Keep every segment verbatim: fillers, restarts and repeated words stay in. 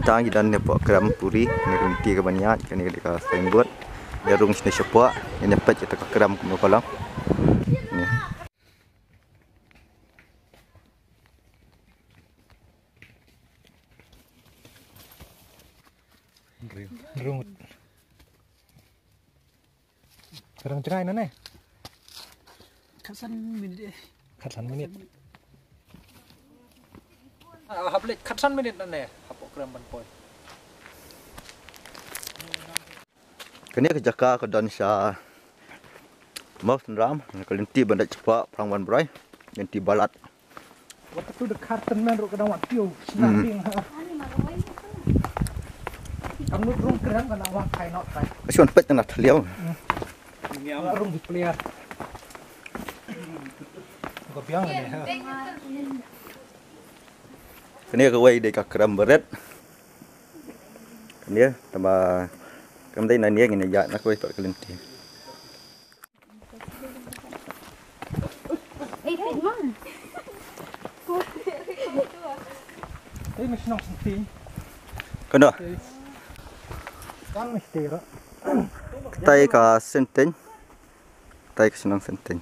Tang ki don ne pok krem puri, ne ka lynti ka ban ïaid, kane ka dei ka signboard. Ïa rung shane shapoh, ïa ne peit ïa ka krem kumno ka long. Ne. Rung. Ka dang jngai na ne? Khatsan minit eh. Khatsan minit. Ah, hap leit khatsan minit na ne. Hap program ban poi. Kane ka jaka ka don sha Mawsynram, ka lynti ban dei chapa prang wan brai, lynti balat. Wat tu de karten men ruh ka dang wan tiu, snar ding ha. Kam nu rung kerang ka dang wan kai not kai. Ka shon pet na thliau. Rung di player. Ka biang ne ha. Kane ka wei dei ka kram baret. Kane tama kam dei na ne ngin ïa na kawei pat ka lynti. Kano? Kan mesti ra. Kitai ka senteng. Kitai ka shnong senteng.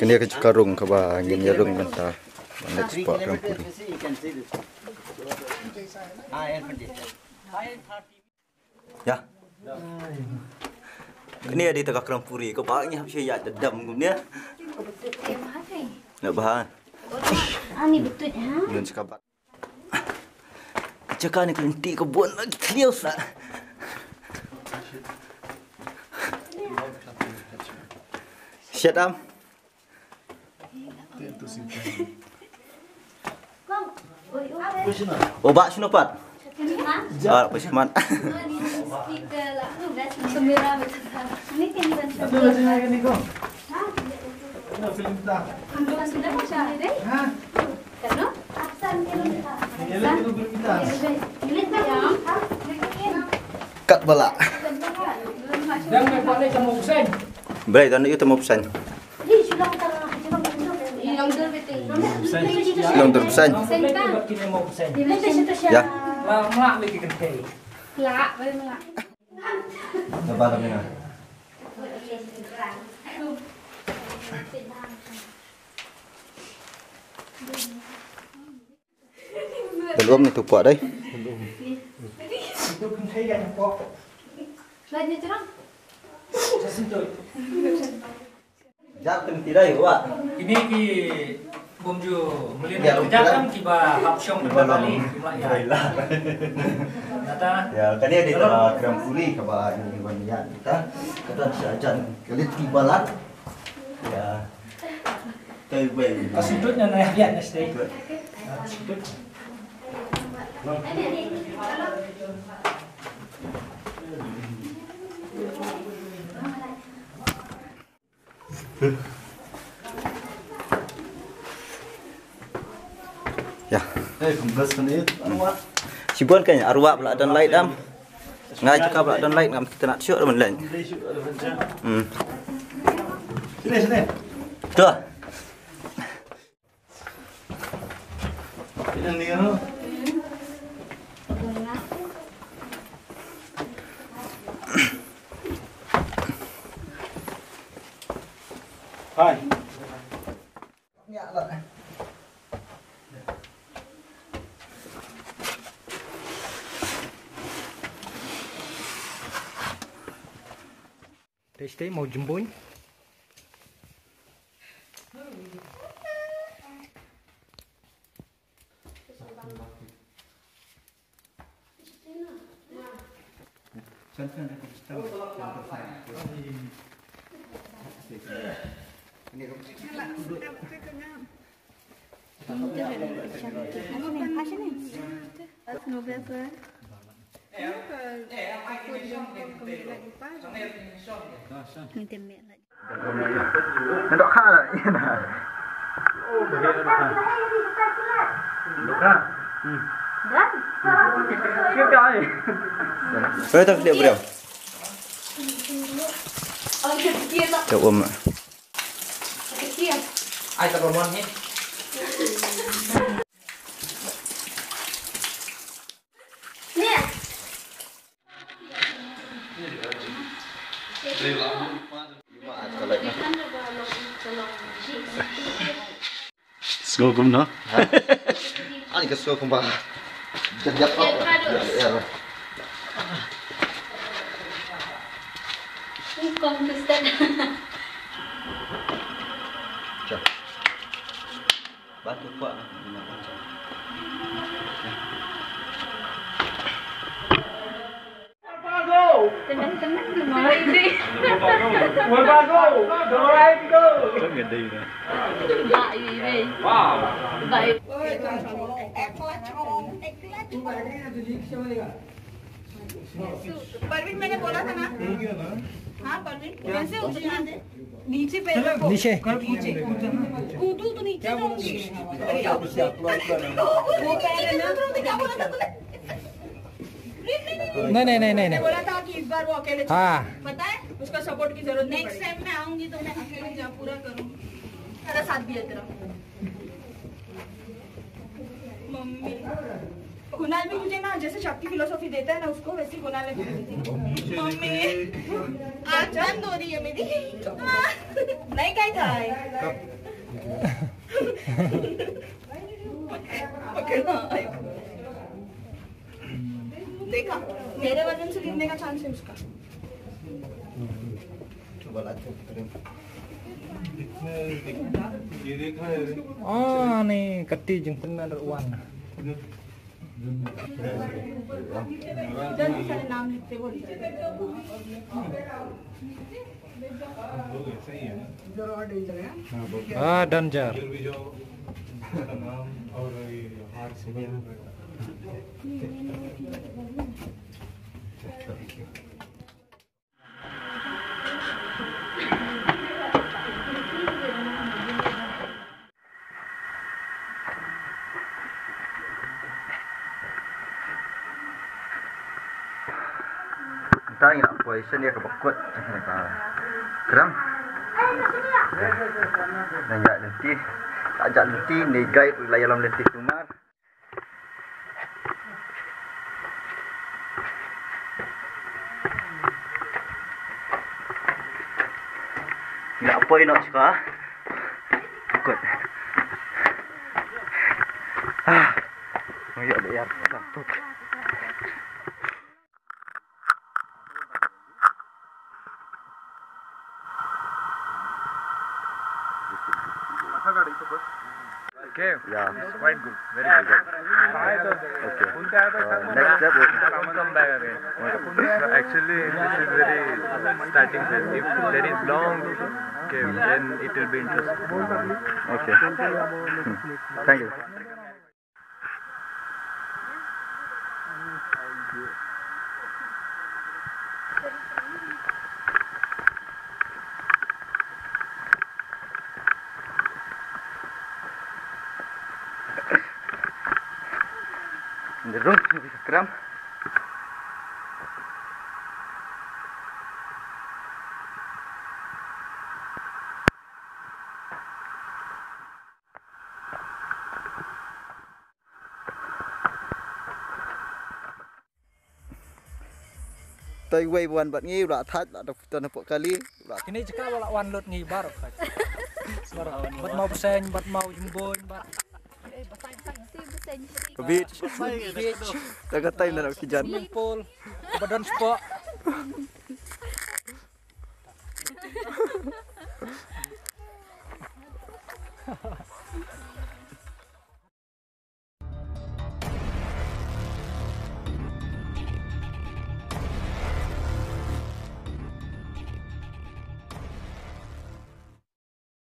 Kane ka jaka rung kaba ngin ïa rung mynta ban leit spot rampuri. Ya. Kane dei ta ka rampuri kaba ngi hap sha ïa da dam kumne. Na ba. Ani betul ha. Ngan cakap. Jaka ni ka lynti ka bun lagi clear sa. Shut up. Oh, ba shino pat? Ah, pa shman. Kat bala. Brai dan itu mau pesan. Long dur pesan. Ya. Belum itu puak dai. Jap teng tirai wa. Ini ki bumju melin kerja kan kiba hap shong kiba bali. Nata. Ya, kani ada kita kerang puri kaba ini ban ya kita. Kita syajan kali tiba lah. Ya. Kai bai. Kasih duit nana ya nesti. Kasih duit. Ya. Eh, kembas kan it, arwah. Shibun kan arwah pula don light am. Ngai juga pula don light ngam kita nak syuk dah light. Hmm. Sini, sini. Tuh. Hai. Tei tei mau jembun. Ngi te meh la. Nang dok kha la, ïa na. Dok kha. Hmm. Ïa ka ai. Oi, tak dia bro. Ka um. Ai, tak mon ni. Sngew kumno? Ha? Ani ka sngew kumba. Jap, jap, jap. Ya, ya. Jap. Batu kuat lah. Tenang, tenang, tenang. Tenang, tenang. Wow. परवीन, मैंने बोला था ना। हाँ, परवीन, कैसे उतरना है? नीचे पैर रखो। नीचे। नीचे। कूदू तो नीचे जाऊंगी। वो पैर है ना। क्या बोला था तूने? नहीं, नहीं, नहीं, नहीं, नहीं। बोला था कि इस बार वो अकेले हाँ। पता है, उसका सपोर्ट की जरूरत नहीं। नेक्स्ट टाइम मैं आऊंगी तो मैं अकेले जा पूरा करूंगी। तेरा साथ भी है तेरा। मम्मी, कुणाल भी मुझे ना जैसे शक्ति फिलोसॉफी देता है ना उसको, वैसे ही कुणाल ने मुझे दी थी। मम्मी, आज बंद हो रही है मेरी। नहीं, काय काय? पकड़ना। देखा, मेरे वजन से गिरने का चांस है उसका। Ani kati jingpynman ruh wan. जल्दी सारे नाम लिखते बोल दीजिए। Ah, danger. Tang ïa poi shen ïa ka bakut jong ka kram. Nang ïa lynti, ka ïa lynti, ne guide la ïalam lynti sumar. Ïa poi noh shuwa. Kut. Ah. Ïa, ïa. Okay. Yeah. It's quite good. Very good. Okay. Uh, next step, come back again. So actually, this is very starting phase. If there is long cave, then it will be interesting. Okay. Hmm. Thank you. Ngi rung ngi kram. Te iwei ba wan bad ngi u la thait, la dep don hapoh kali, u la. Kine jaka ba la wan lut ngi baroh thait. Baroh. Bad maw bseiñ, bad maw jumboiñ, bad. Beach. Beach. Te ka tai na ki jan. Swimming pool. Ba don sport.